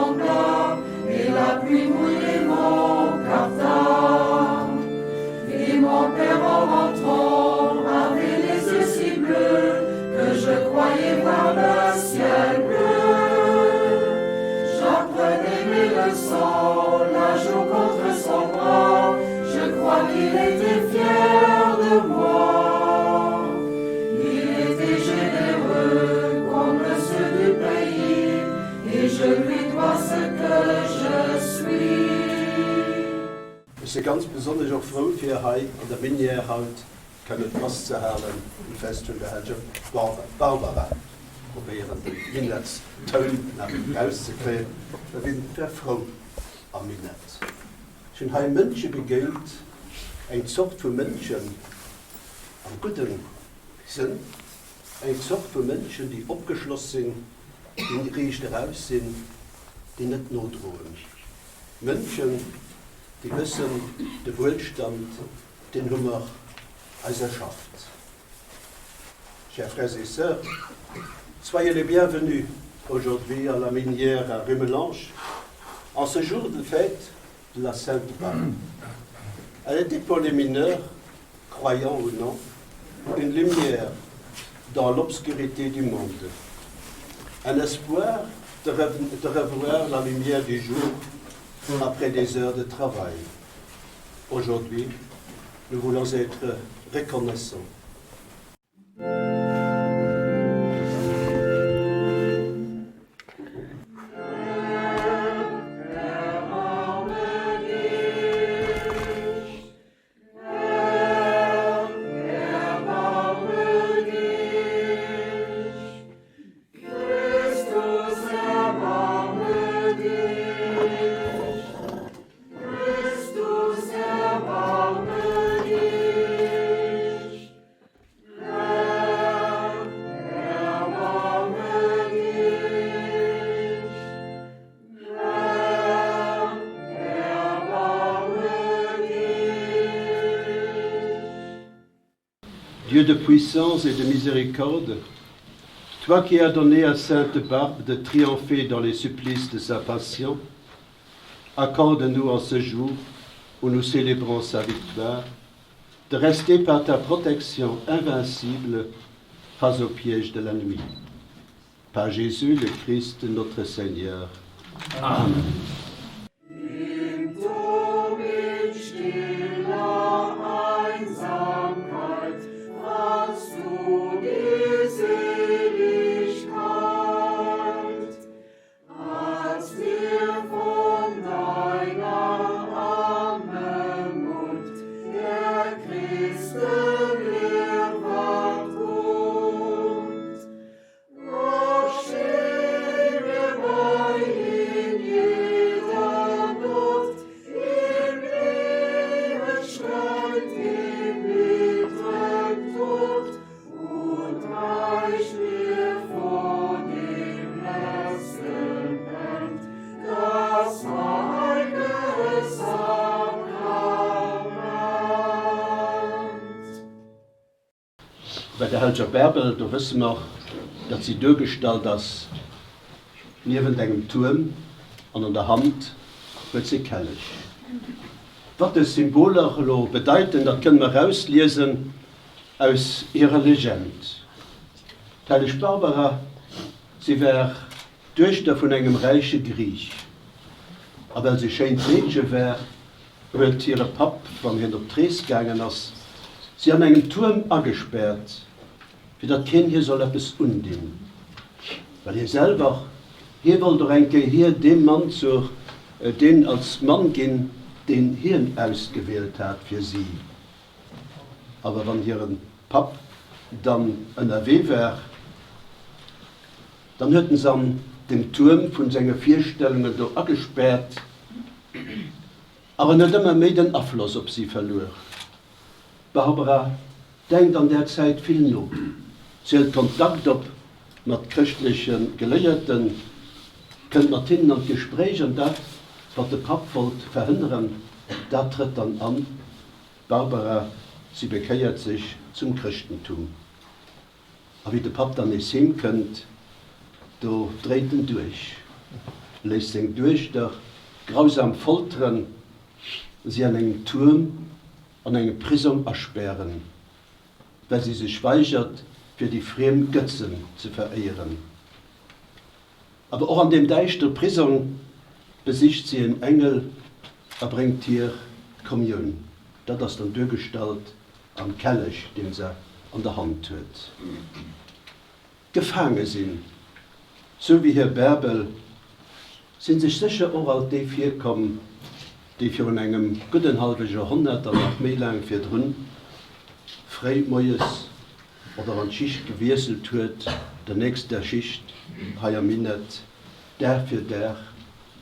tomba et la pluie mouillait mon caftan. Et mon père en rentrant avait les yeux si bleus que je croyais voir le ciel bleu. J'apprenais mes leçons, la joue contre son bras, je crois qu'il était fier de moi. Il était généreux comme ceux du pays, et je lui dois ce que je suis. Ech si ganz besonnesch och frou fir hei an der Minière haut kënnen d'Mass ze halen um Fest vun der Hellger Barbara. Probéieren de Minettstoun nach erauszekréien, well wien wär frou am Minett. Ech hunn hei Mënsche begéint, eng Zort vu Mënschen am gudde Sënn, eng Zort vu Mënschen, déi opgeschloss sinn, déi riicht eraus sinn, déi net nodroen. Mënschen, déi wëssen, de Wuelstand, deen hu mer eis erschafft. Chers frères et sœurs, soyez les bienvenus aujourd'hui à la Minière à Rumelange, en ce jour de fête de la Sainte Barbe. Elle était pour les mineurs, croyants ou non, une lumière dans l'obscurité du monde, un espoir de, de revoir la lumière du jour après des heures de travail. Aujourd'hui, nous voulons être reconnaissants. Dieu de puissance et de miséricorde, toi qui as donné à sainte Barbe de triompher dans les supplices de sa passion, accorde-nous en ce jour où nous célébrons sa victoire, de rester par ta protection invincible face au piège de la nuit. Par Jésus le Christ notre Seigneur. Amen. Bei der Hellger Bärbel, do wësse mer, datt si duergestallt ass niewent engem Tuerm an an der Hand huet se e Kellech. Wat dës Symboler elo bedeiten, dat kënne mer erausliesen aus hirer Legend. D'Helleg Barbara, si war d'Duechter vun engem räiche Griich, a well se schéint Meedche war, huet hire Papp, wann hien op d'Rees gaangen ass, si an engem Tuerm agespäert, fir datt keen hir soll eppes undinn. Well hie selwer, hie wollt och eng Kéier hir deem Mann zur, deen als Mann ginn, deen hien ausgewielt hat fir si. Awer wann hire Papp dann ënnerwee war, dann huet en se an dem Tuerm vun senge Virstellungen do agespäert, Awer en huet ëmmer méi den Afloss op si verluer. D'Barbara denkt an där Zäit vill no. Si hëlt Kontakt op mat chrëschtleche Geléierten, kënnt mat hinnen an d'Gespréich an dat, wat de Papp wollt verhënneren, dat trëtt dann an, D'Barbara, si bekéiert sech zum Chrëschtentum. A wéi de Papp dann nees heem kënnt, do dréit en duerch. léisst seng Duechter grausam folteren, si an engem Tuerm an engem Prisong aspären, well si sech weigert, fir déi friem Gëtzen ze veréieren. Awer och an deem däischtere Prisong besicht si en Engel a bréngt hir d'Kommioun. Dat ass dann duergestallt am Kellech, deen se an der Hand huet. Gefaange sinn, sou wéi hir Bärbel, sinn sech sécher och alt déi virkomm, déi virun engem gudden hallwe Joerhonnert an nach méi laang virdrun, fréi moies oder wann d'Schicht gewiesselt huet, der nächster Schicht hei am Minett, Dag fir Dag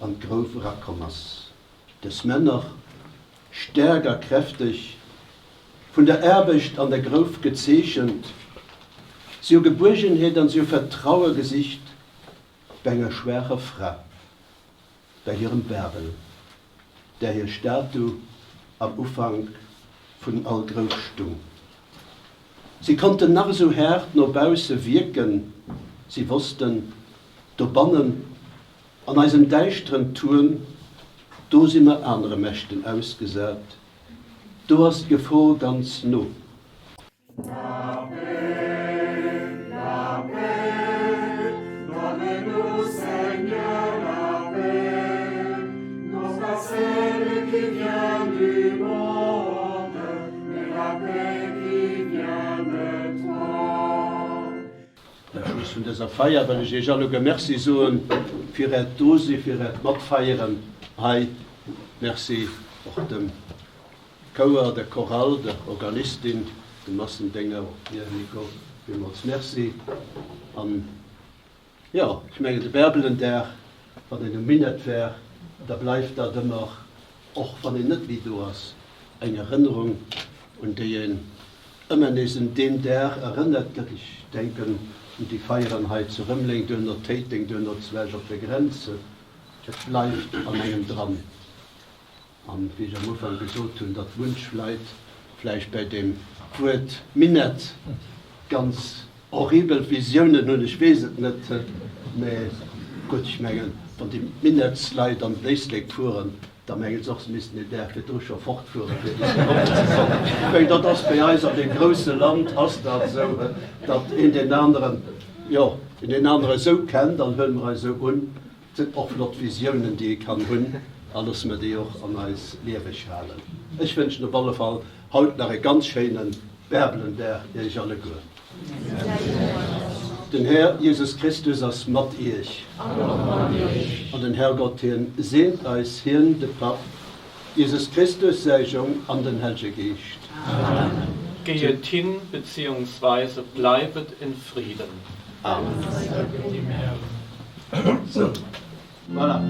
an d'Grouf erakomm ass. Dës Männer, staark a kräfteg, vun der Aarbecht an der Grouf gezeechent, si hu Gebuergenheet an si hu Vertraue gesicht bei enger schwaacher Fra, bei hirem Bärbel, där hir Statu am Ufank vun all Grouf stung. Si konnten nach esou haart no bausse wierken, si wossten, dobannen An eisem däischteren Tuerm, do si mer anere Mächten ausgesat, do ass d'Gefor ganz no. La paix, la paix, donne-nous Seigneur la paix, non pas celle qui vient du monde, mais la paix qui vient de toi. Um Schluss vun dëser Feier wëll ech Iech alleguer Merci soen fir Äert Dosi, fir Äert Matfeieren hei. Merci och dem Chouer, der Chorale, der Organistin, dem Massendénger, och dir Nico, villmools Merci. An jo, ech mengen de Bärbelendag, wann een um Minett war, da bleift dat ëmmer, och wann een net méi do ass, eng Erënnerung, un déi een ëmmer nees un deen Dag erënnert gëtt. Ech denken un déi Feieren hei zu Rëmeleng, duerno Téiteng, duerno zu Esch op der Grenz. Et bleift an engem dran. An wéi ech am Ufank gesot hunn, datt munch Leit vläicht bäi deem Wuert Minett ganz horribel Visiounen hunn, ech weess et net, mä gutt, ech mengen, wann déi Minettsleit an den Éislek fueren, Da mengen se och, se missten een Dag virdru scho fortfueren, fir bis erop ze kommen. Ech mengen, dat ass bei eis an deem grousse Land ass dat esou, datt een deen aneren, jo, een deen anere esou kennt an huele mer eis esou un. Et sinn och flott Visiounen, déi ee kann hunn a loosse mer déi och an eis lieweg halen. Ech wënschen op alle Fall haut nach e ganz schéine Bärbelendag Iech alleguer. Den Här Jesus Christus ass mat iech. An och mat iech. An den Herrgott, hien seent eis, hien, de Papp, Jesus Christus, säi Jong, an den Hellege Geescht. Amen. Gehet hin beziehungsweise bleibet in Frieden. Amen. Dem Herrn. Sou, voilà.